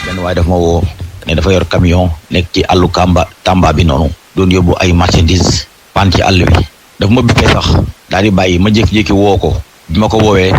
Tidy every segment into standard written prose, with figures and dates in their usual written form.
benn waaye daf ma woo ne dafa yor camion nekk ci àllu Tamba bi noonu doon yóbbu ay marchandises pan ci àll bi daf ma bippee sax daal di bàyyi ma jékki-jékki woo ko bi ma ko woowee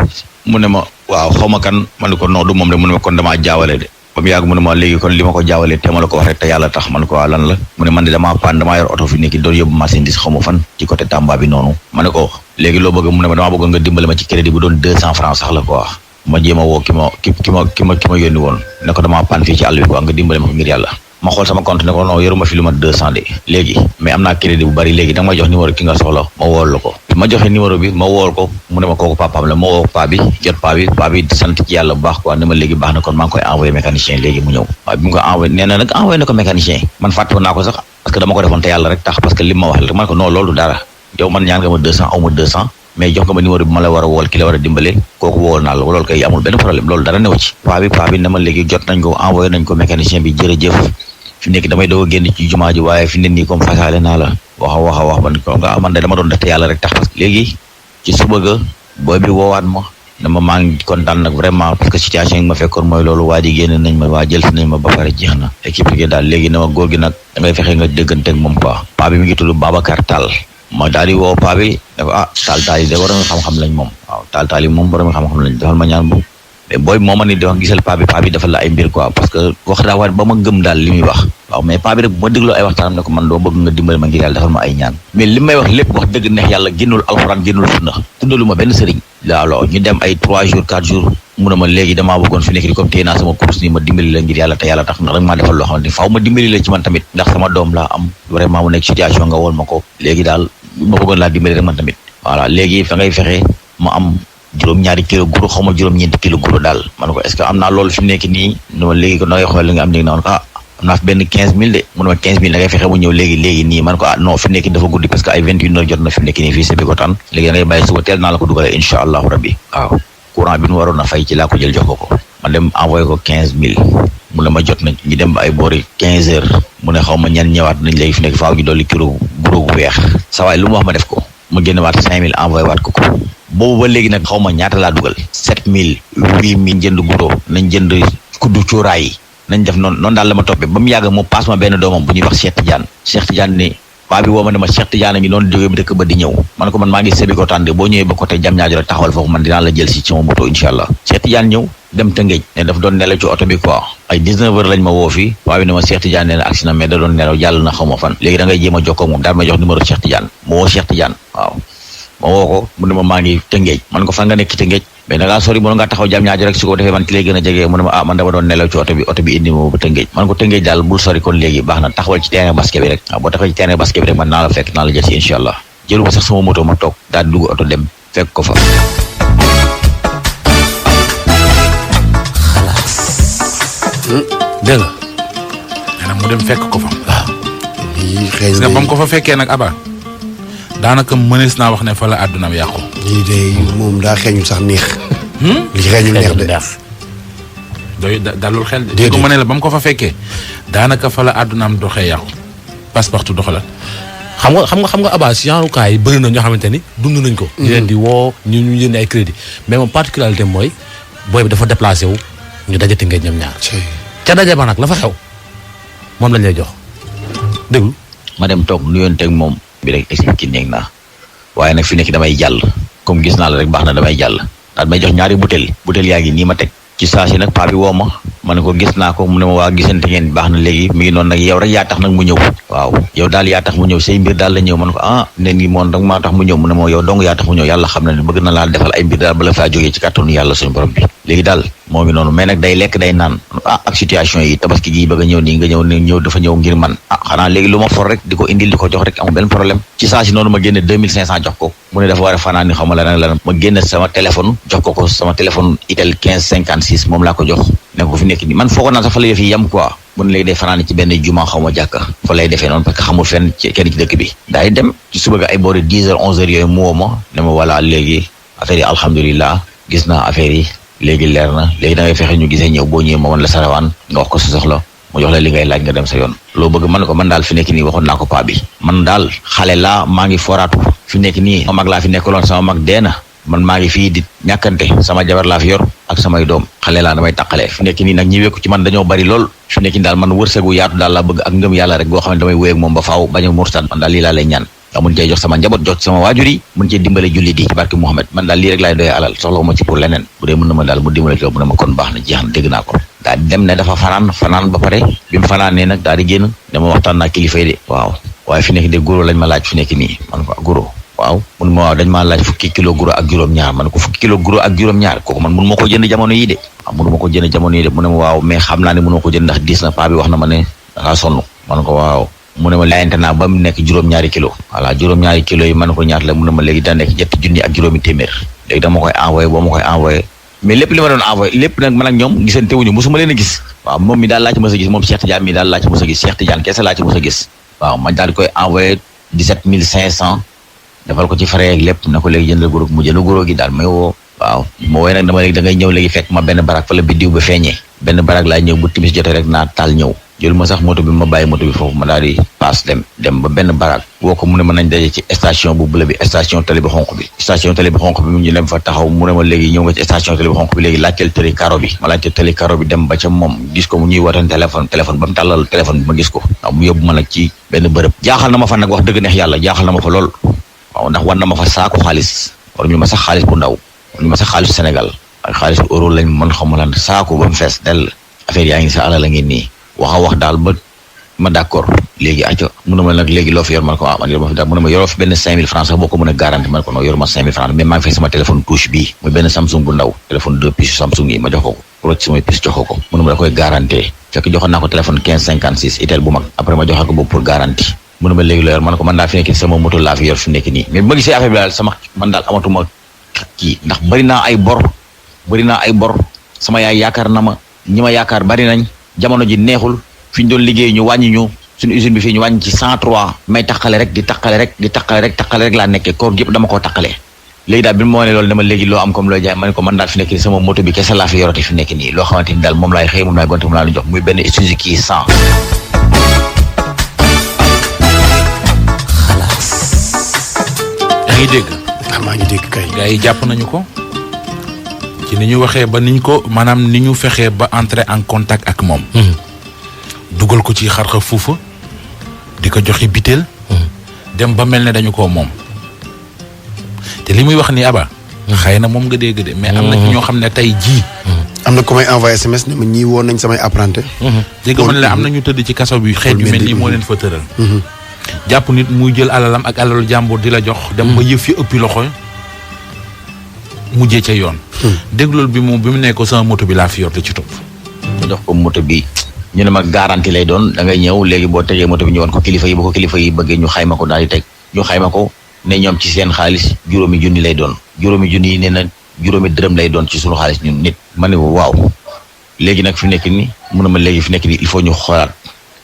mu ne ma waaw xaw ma kan ma ne ko non du moom de mu ne ma kon damaa jaawale de ba mu yàgg mu ne ma léegi kon li ma ko jaawalee te ma la ko wax rek te yàlla tax man ko waaw lan la mu ne man de damaa yor oto fi nekk doon yóbbu marchandise xaw ma fan ci côté Tamba bi noonu ma ne ko léegi loo bëgg mu ne ma damaa bëgg nga dimbale ma ci crédit bu doon 200 francs sax la quoi ma jéem a woo ki ma yónni woon ne ko damaa pan fii ci àll bi quoi nga dimbale ma ko ngir yàlla ma xool sama compte ne ko non yoruma fi lu ma 200 de léegi mais am naa crédit bu bari léegi da nga may jox numéro ki nga soxla ma wool la ko ma joxe numéro bi ma wool ko mu ne ma kooku papaam la ma woo paa bi jot paa bi sant ci yàlla bu baax quoi ne ma léegi baax na kon maa ngi koy envoyé mécanicien léegi mu ñëw waaw bi mu ko envoyé nee na nag envoyé na ko mécanicien man fàtte naa ko sax parce que dama ko defoon te yàlla rek tax parce que li ma wax la man ko non loolu dara yow man ñaan nga ma 200 aw ma 200 mais jox nga ma numéro bi ma la war a wool ki la war a dimbale kooku wool naa la loolu kay amul benn problème loolu dara newu ci paa bi ne ma léegi jot nañ ko envoyé nañ ko mécanicien bi jërëjëf fi nekk damay doog a génn ci jumaa ji waaye fi ne nii comme fasaale naa la wax man ko nga man de dama doon def te yàlla rek tax parce que léegi ci suba ga booy bi woowaat ma dama maa ngi kontaan nag vraiment parce que situation yi ma fekkoon mooy loolu waa ji génn nañ ma waa jël si nañ ma ba pare jeex na équipe gi daal léegi ne ma góor gi nag da ngay fexe nga dégganteeg moom quoi paa bi mi ngi tudd Babacar Tall ma daal di woo paa bi ne ko taal yi de war nga xam-xam lañ moom waaw taal yi moom borom xam-xam lañ defal ma ñaan bu mais booy moo ma ni dafa gisal paa bi dafa la ay mbir quoi parce que wax daa waat ba ma gëm daal li muy wax waaw mais paa bi rek bu ma dégloo ay waxtaanam ne ko man doo bëgg nga dimbali ma ngir yàlla defal ma ay ñaan mais li may wax lépp wax dëgg neex yàlla génnul alxuraan génnul sunna tuddalu ma benn sëriñ laalo ñu dem ay 3 jours 4 jours mu ne ma léegi damaa bëggoon fi nekk di comme téye naa sama course nii ma dimbali la ngir yàlla te yàlla tax ndax rek maa defal loo xamante ni faaw ma dimbali la ci man tamit ndax sama doom laa am vraiment mu nekk situation nga wool ma ko léegi daal ma bëggoon laa dimbali rek man tamit voilà léegi fa ngay fexe ma am juróom-ñaari kilo guro xaw ma juróom-ñeenti kilo guro daal man ko est-ce que am naa loolu fi mu nekk nii ne ma léegi ko da ngay xool li nga am léegi na man ko am naa fi benn 15000 de mu ne ma 15000 da ngay fexe mu ñëw léegi nii man ko non fi mu nekk dafa guddi parce que ay 21 heures jot na fi mu nekk nii fii Sébikotane léegi da ngay bàyyi suba teel naa la ko dugalee incha allahu rabbi waaw courant bi nu waroon a fay ci laa ko jël jox ko ma dem envoyé ko 15000 mu ne ma jot nañ ñu dem ba ay boori 15 heures mu ne xaw ma ñan ñëwaat nañ léegi fi nekk faaw ñu dolli kilo guro gu weex sa waay lu mu wax ma def ko ma génn waat 5000 envoyé waat ko boobu ba léegi nag xaw ma ñaata laa dugal 7000 8000 jënd guro nañ jënd kuddu cuuraay yi nañ def noonu daal la ma toppee ba mu yàgg mu paas ma benn doomam bu ñuy wax Cheikh Tidiane ni paa bi woo ma ne ma Cheikh Tidiane ngi noonu jógee bi dëkk ba di ñëw man ko man maa ngi Sébikotane de boo ñëwee ba côté Diamniadio rek taxawal foofu man dinaa la jël si sama moto incha allah Cheikh Tidiane ñëw dem Tëngéej ne daf doon nelaw ci oto bi quoi ay 19 heures lañ ma woo fii paa bi ne ma Cheikh Tidiane nee na agsi na mais da doon nelaw jàll na xaw ma fan léegi da ngay jéem a jokkoo moom daal ma jox numéro Cheikh Tidiane ma woo Cheikh Tidiane waaw ma woo ko mu ne ma maa ngi Tëngéej man ko fan nga nekk Tëngéej mais da ngaa sori mënoon ngaa taxaw Diamniadio rek su ko defee man ki lay gën a jege mu ne ma man dama doon nelaw ci oto bi indi ma ba Tëngéej man ko Tëngéej daal bul sori kon léegi baax na taxawal ci terrain basket bi rek waaw boo taxawal ci terrain basket bi rek man naa la fekk naa la jël si incha allah jëlu ba sax sama moto ma toog daal di dugg oto dem fekk ko fa xalaas dégg nga maanaam mu dem fekk ko fa waaw lii xëy nga bam ko fa fekkee nag Aba daanaka mënees naa wax ne fa la àddunaam yàqu lii de moom daa xeeñul sax neex li xeeñul neex de doy dalul xel de ko ma ne la ba mu ko fa fekkee daanaka fa la àddunaam doxee yàqu passe-partout doxalal xam nga Aba si genre cas yi bëri na ñoo xamante ni dund nañ ko ñu leen di woo ñu jënd ay crédit mais moom particularité mooy booy bi dafa déplacé wu ñu dajati ngeen ñoom ñaar ca daje ba nag la fa xew moom lañ lay jox déglu ma dem toog nuyoonteeg moom bi rek expliqué néeg naa waaye nag fi nekk damay jàll comme gis naa la rek baax na damay jàll daal may jox ñaari butéel yaa ngi nii ma teg ci saa si nag paa bi woo ma ne ko gis naa ko mu ne ma waa gisante ngeen baax na léegi mi ngi noonu nag yow rek yaa tax nag mu ñëw waaw yow daal yaa tax mu ñëw say mbir daal la ñëw ma ne ko ne nii moom rek maa tax mu ñëw mu ne moo yow dong yaa tax mu ñëw yàlla xam na ne bëgg na laa defal ay mbir daal bala faa jógee ci kàttanu yàlla suñu borom bi léegi daal moo ngi noonu mais nag day lekk day naan ak situation yi tabaski gi bëgg a ñëw nii nga ñëw dafa ñëw ngir man xanaa léegi lu ma for rek di ko indil di ko jox rek amul benn problème ci saa si noonu ma génne 2500 jox ko mu ne dafa war a fanaan ni xaw ma la ma génne sama téléphone jox ko sama téléphone Itel 1556 moom laa ko jox ne ko fi nekk nii man foog naa sax fa la yëf yi yam quoi mu ne léegi day fanaan ci benn juma xaw ma jàkka fa lay defee noonu parce que xamul fenn kenn ci dëkk bi daay dem ci suba ga ay boori 10 heures 11 heures yooyu mu woo ma ne ma voilà léegi affaire yi alhamdulilah gis naa affaire yi léegi leer na léegi da ngay fexe ñu gisee ñëw boo ñëwee ma wan la sarawaan nga wax ko sa soxla mu jox la li ngay laaj nga dem sa yoon loo bëgg man ko man daal fi nekk nii waxoon naa ko paa bi man daal xale laa maa ngi foraatu fi nekk nii sama mag laa fi nekkaloon sama mag dee na man maa ngi fii di ñàkkante sama jabar laa fi yor ak samay doom xale laa damay taqale fi nekk nii nag ñi wekku ci man dañoo bari lool fi nekk nii daal man wërsëgu yaatu daal laa bëgg ak ngëm yàlla rek goo xam ne damay wéy ak moom ba faaw bañ a murtad man daal lii laa lay ñaan nga mun cee jox sama njaboot jox sama waajur yi mun cee dimbale julli di ci barke Muhammad man daal lii rek laay doyee alal soxla ma ci pour leneen bu dee mën na ma daal mu dimbale ci mu ne ma kon baax na jeex na dégg naa ko daal di dem ne dafa fanaan ba pare bi mu fanaanee nag daal di génn dama waxtaan naa kilifa yi de waaw waaye fi nekk de guro lañ ma laaj fi nekk nii man ko guro waaw mun ma waaw dañ maa laaj fukki kilo guro ak juróom-ñaar man ko fukki kilo guro ak juróom-ñaar kooku man mun ma ko jënd jamono yi de waaw mun ma ko jënd jamono yi de mu ne ma waaw mais xam naa ne mënoo ko jënd ndax diis na paa bi wax na ma ne dangaa sonn man ko waaw mu ne ma laayante naa ba mu nekk juróom-ñaari kilo voilà juróom-ñaari kilo yi man ko ñaata la mu ne ma léegi daa nekk 7 junni ak juróomi téeméer léegi dama koy envoyé boo ma koy envoyé mais lépp li ma doon envoyé lépp nag man ak ñoom gisante wuñu mosuma leen a gis waaw moom mi daal laa ci mos a gis moom Cheikh Tidiane mi daal laa ci mos a gis Cheikh Tidiane kese laa ci mos a gis waaw ma daal di koy envoyé 17500 defal ko ci frais ak lépp na ko léegi jëndal guro mu jënd guro gi daal may woo waaw ma woowee nag dama léegi da ngay ñëw léegi fekk ma benn barak fa la biddiw ba feeñee benn barak laa ñëw bu timis jotee rek naa taal ñëw jël ma sax moto bi ma bàyyi moto bi foofu ma daal di paas dem ba benn barak woo ko mu ne ma nañ daje ci station bu bula bi station tali bi xonq bi station tali bi xonq bi mu ñu dem fa taxaw mu ne ma léegi ñëw nga ci station tali bi xonq bi léegi laajteel tali karo bi ma laajteel tali karo bi dem ba ca moom gis ko mu ñuy wooteen téléphone ba mu tàllal téléphone bi ma gis ko waaw mu yóbbu ma nag ci benn bërëb jaaxal na ma fa nag wax dëgg neex yàlla jaaxal na ma fa lool waaw ndax war na ma fa saaku xaalis war ñu ma sax xaalis bu ndaw war ñu ma sax xaalis Sénégal ak xaalis euro lañ mën xamu lan saaku ba mu fees dell affaire yaa ngi sa alal la ngeen nii wax daal ba ma d'accord léegi aco mu ne ma nag léegi loo fi yor man ko man yor ma fi daal mu ne ma yoroo fi benn 5000 francs sax boo ko mën a garanti man ko non yor ma 5000 francs mais maa ngi fay sama téléphone touche bii muy benn Samsung bu ndaw téléphone 2 puces Samsung yi ma jox ko ko ci samay puces jox ko mu ne ma da koy garanti fekk joxoon naa ko téléphone 1556 itel bu mag après ma joxal ko boobu pour garantie mu ne ma léegi loo yor man ko man daal fi nekk sama moto laa fi yor fi nekk nii mais bu ma gisee affaire bi daal sama man daal amatuma kii ndax bëri naa ay bor sama yaay yaakaar na ma ñi ma yaakaar bari nañ jamono ji neexul fi ñu doon liggéey ñu wàññi ñu suñu usine bi fii ñu wàññi ci 103 may taqale rek laa nekkee koor yëpp dama koo taqale léegi daal bi ma wane loolu dama léegi loo am comme looy jaay ma ne ko man daal fi nekk nii sama moto bi kese laa fi yorate fi nekk nii loo xamante ni daal moom laay xëy moom laay gonte moom laa lu jox muy benn Suzuki 100 yaa ngi dégg maa ngi dégg kay gars yi jàpp nañu ko ci ni ñu waxee ba niñ ko maanaam ni ñu fexee ba entrer en contact ak moom dugal ko ci xarxa fuufa di ko joxe biteel dem ba mel ne dañu koo moom te li muy wax ni Aba xëy na moom nga dégg de mais am na ci ñoo xam ne tey jii am na ku may envoyé SMS ne ma ñii woon nañ samay apprenti dégg nga man la am na ñu tëdd ci kaso bi xeet yu mel nii moo leen fa tëral jàpp nit muy jël alalam ak alalu jàmbur di la jox dem ba yëf yi ëppi loxo mujjee ca yoon déglool bi mu nekk ko sama moto bi laa fi yor te ci topp ma jox ko moto bi ñu ne ma garantie lay doon da ngay ñëw léegi boo tegee moto bi ñu woon ko kilifa yi bu ko kilifa yi bëggee ñu xayma ko daal di teg ñu xayma ko ne ñoom ci seen xaalis juróomi junni lay doon juróomi junni yi nee na juróomi dërëm lay doon ci suñu xaalis ñun nit ma ne waaw léegi nag fi nekk ni mu ne ma léegi fi nekk ni il faut ñu xoolaat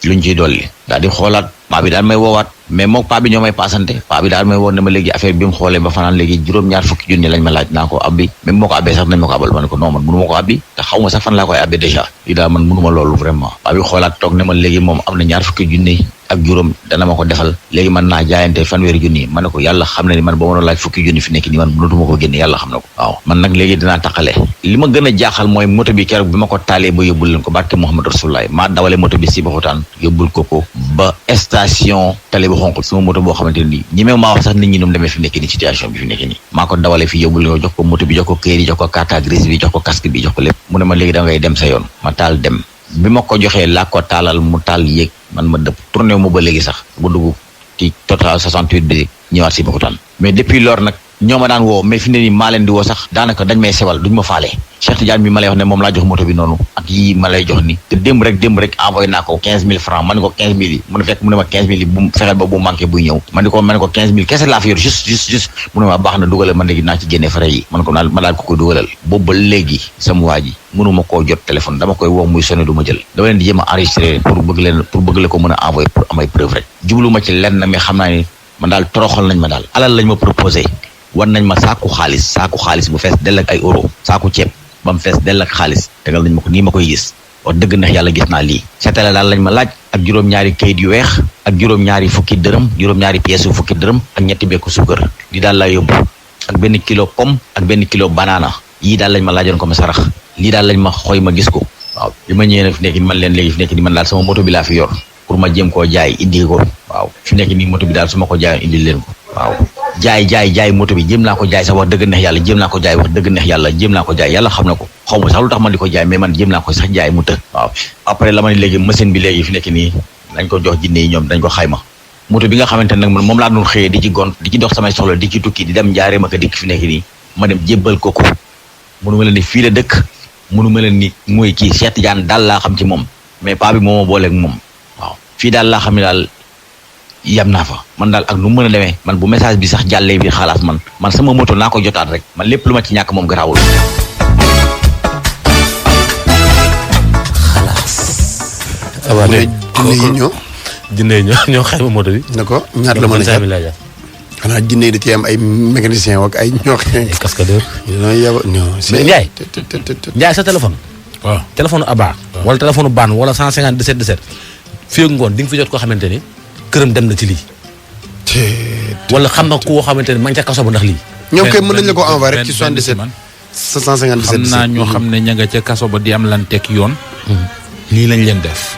luñ ciy dolli daal di xoolaat paa bi daal may woowaat mais moom paa bi ñoo may paasante paa bi daal may woo ne ma léegi affaire bi mu xoolee ba fanaan léegi juróom-ñaar fukki junni lañ ma laaj naa ko abbi même moo ko abbee sax nañ ma ko abal ma ne ko non man mënu ma ko abbi te xaw ma sax fan laa koy abbi déjà lii daal man mënu ma loolu vraiment paa bi xoolaat toog ne ma léegi moom am na ñaar fukki junni ak juróom dana ma ko defal léegi man naa jaayante fanweeri junni ma ne ko yàlla xam na ni man boo ma doon laaj fukki junni fi nekk nii man mënatuma ko génne yàlla xam na ko waaw man nag léegi dinaa taqale li ma gën a jaaxal mooy moto bi keroog bi ma ko taalee ba yóbbul leen ko barke Muhammad Rasulullah maa dawale moto bi si baxutaan yóbbul ko ba station tali bu xonq sama moto boo xamante ni ñi meew maa wax sax nit ñi nu mu demee fi nekk nii situation bi fi nekk nii maa ko dawale fi yóbbul leen ko jox ko moto bi jox ko këyit yi jox ko carte grise bi jox ko casque bi jox ko lépp mu ne ma léegi da ngay dem sa yoon ma taal dem bi ma ko joxee laa ko taalal mu taal yéeg man ma dëpp tourné mu ba léegi sax bu dugg ci total 68 bi ñëwaat si Baxutaan mais depuis lors nag ñoo ma daan woo mais fi ne nii maa leen di woo sax daanaka dañ may sewal duñ ma faale Cheikh Tidiane bi ma lay wax ne moom laa jox moto bi noonu ak yii ma lay jox ni te démb rek envoyé naa ko 15000 francs man ni ko 15000 yi mu ne fekk mu ne ma 15000 yi bu fexeel ba bu manqué buy ñëw man ni ko 15000 kese laa fi yor juste mu ne ma baax na dugalal man léegi naa ci génne frais yi man ko ma daal ko koy dugalal boobu ba léegi sama waa ji mënuma koo jot téléphone dama koy woo muy sonné du ma jël dama leen di jéem a enregistré pour bëgg la ko mën a envoyé pour amay preuve rek jublu ma ci lenn mais xam naa ni man daal toroxal nañ ma daal alal lañ ma proposé war nañ ma saaku xaalis bu fees dell ak ay euro saaku ceeb ba mu fees dell ak xaalis tegal nañ ma ko nii ma koy gis wax dëgg neex yàlla gis naa lii setale daal lañ ma laaj ak juróom-ñaari kayit yu weex ak juróom-ñaari fukki dërëm juróom-ñaari pièces yu fukki dërëm ak ñetti bekku suukar di daal laa yóbbu ak benn kilo pomme ak benn kilo banana yii daal lañ ma laajoon comme sarax lii daal lañ ma xooy ma gis ko waaw bi ma ñëwee nag fi nekk ni man leen léegi fi nekk ni man daal sama moto bi laa fi yor pour ma jéem koo jaay indi ko waaw fi nekk nii moto bi daal su ma ko jaayoon indil leen ko waaw jaay moto bi jéem naa ko jaay sax wax dëgg neex yàlla jéem naa ko jaay wax dëgg neex yàlla jéem naa ko jaay yàlla xam na ko xaw ma sax lu tax man di ko jaay mais man jéem naa ko sax jaay mu të waaw après la ma ne léegi machine bi léegi fi nekk nii dañ ko jox jinne yi ñoom dañ ko xayma moto bi nga xamante ne nag man moom laa doon xëyee di ci gont di ci dox samay soxla di ci tukki di dem njaaree ma ko dikk fi nekk nii ma dem jébbal ko mënu ma leen ni fii la dëkk mënu ma leen ni mooy kii Cheikh Tidiane daal laa xam ci moom mais paa bi moo ma booleeg moom waaw fii daal laa xam ne daal yam naa fa man daal ak nu mu mën a demee man bu message bi sax jàllee bi xalaas man sama moto naa ko jotaat rek man lépp lu ma ci ñàkk moom garaawul. waaw léegi jinne yi ñoo xayma moto bi. ne ko ñaata la mën a jar xanaa jinne yi da ci am ay mécanicien ak ay ñoo xam ay cascadeur. mais Ndiaye sa téléphone. waaw téléphone Aba. wala téléphone Ban wala 150 17 fii ak ngoon di nga fi jot koo xamante ni këram dem na ci lii. wala xam na koo xamante ni ma nga ca kaso ba ndax lii. ñoom kay mën nañ la ko envoyer rek ci 77 757 xam naa ñoo xam ne ña nga ca kaso ba di am lan teg yoon. lii lañ leen def.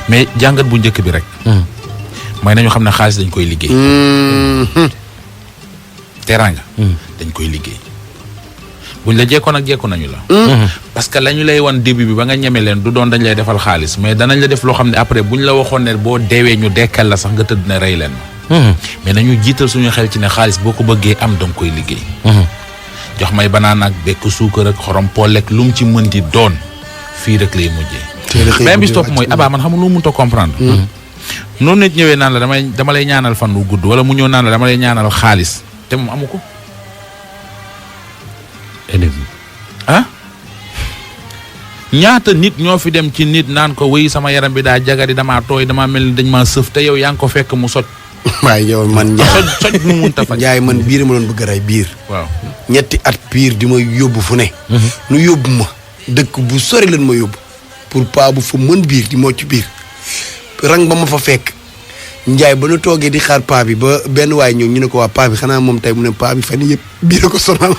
mais jàngat bu njëkk bi rek. mooy nañu xam ne xaalis dañ koy liggéey. teraanga. dañ koy liggéey. buñ la jekkoon ak jekku nañu la. parce que la ñu lay wan début bi ba nga ñeme leen du doon dañ lay defal xaalis mais danañ la def loo xam ne après buñ la waxoon ne boo deewee ñu dekkal la sax nga tëdd ne rey leen ma. mais nañu jiital suñu xel ci ne xaalis boo ko bëggee am danga koy liggéey. jox may banaan ak bekk suukar ak xorom poolek lu mu ci mën di doon fii rek lay mujjee. benn bis topp mooy Aba man xam lu mu mënta comprendre. noonu nit ñëwee naan la dama lay ñaanal fan wu gudd wala mu ñëw naan la dama lay ñaanal xaalis te moom amu ko. ah ñaata nit ñoo fi dem ci nit naan ko wéy sama yaram bi daa jagari damaa tooy damaa mel ni dañ maa sëf te yow yaa ngi ko fekk mu soj. waaye yow man soj nu mun ta faj. Njaay man biir ma doon bëgg a rey biir. waaw ñetti at biir di ma yóbbu fu ne. nu yóbbu ma dëkk bu sori lan ma yóbbu pour paa bu fa mën biir di moo ci biir rang ba ma fa fekk Njaay ba nu toogee di xaar paa bi ba benn waay ñëw ñu ne ko waa paa bi xanaa moom tey mu ne paa bi fan yëpp biir a ko sonal.